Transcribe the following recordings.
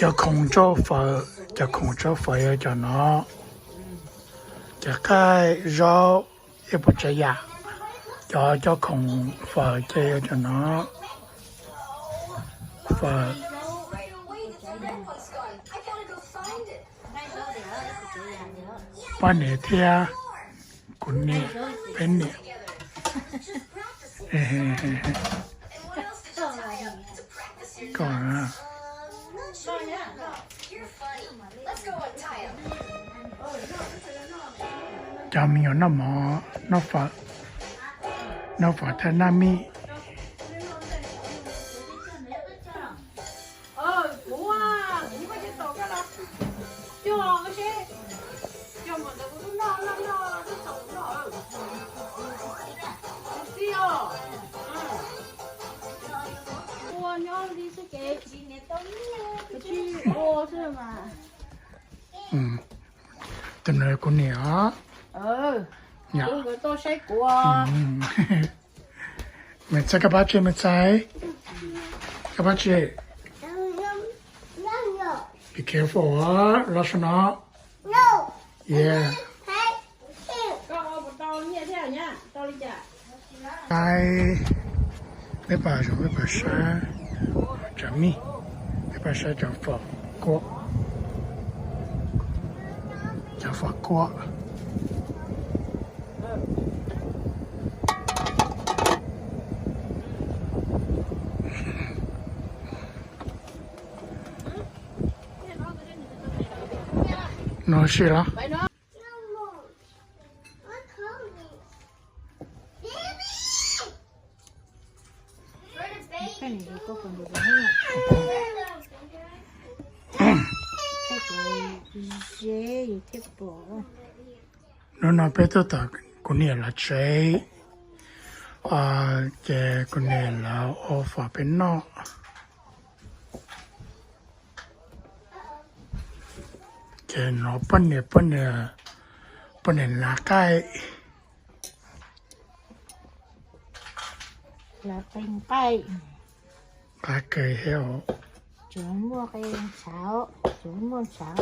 Cov khoom tsau fawm, cov khoom tsau fawm yog cov no, cov qaij zaub, ib puas tsav yam. Cov, cov khoom fawm ces yog cov no, fawm. Poj niam thiab kuv niam, peb niam. Cov me nyuam noj mov, noj fawm, noj fawm thiab naj mij. Tus no kuv niam os. Mej txhais kab pab tsi, mej txhais kab pab tsi. Be careful, los so no. Yeah. Ai, peb pab zoo, peb pab saib cov mij, peb pab saib cov fawm kuab, cov fawm kuab. No si los. Hnub no peb tuaj tom kuv niam lawv tsev, ces kuv niam lawv ua fawm peb noj. Ces no poj niam, poj niam, poj niam lav qaij. Lav qee qaij. Qab kawg thiab. Tsuav muaj qee ntshav, tsuav muaj ntshav.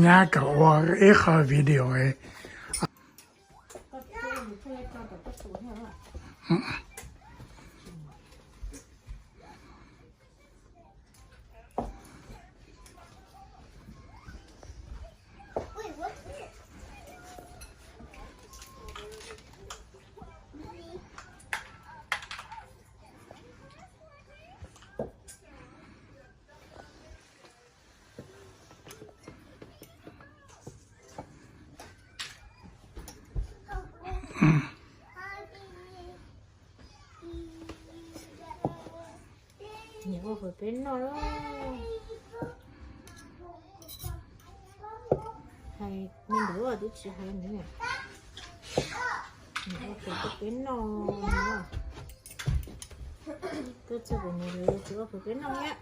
Nyab kom ua ib qho video. Niam ua fawm peb noj. Hais me ntawd twb tsis hais nws. Niam ua fawm rau peb noj. Tuaj txog pem niam lawv tsis ua fawm peb noj thiab.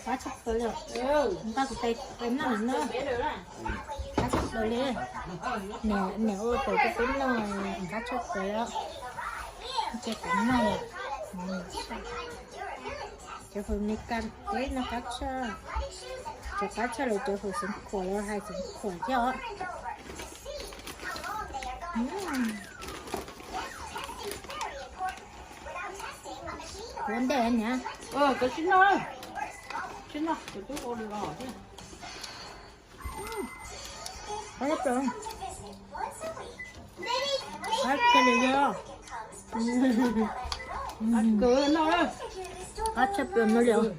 Qab tshaj plaws li, nqa kuv tais noj no, qab tshaj plaws li. Niam ua fawm rau peb noj, qab tshaj plaws li. Ces kuv noj, cov fawm Meskas peb noj qab tshaj, cov qab tshaj lawv cov fawm Xeev Khuam lawv hais Xeev Khuam thiab os. Ua ntej niam. Koj tsis noj, tsis noj, kuv twb ua los thiab. Qab tshaj plaws. Qab tshaj plaws li os. Qab tshaj plaws no li os.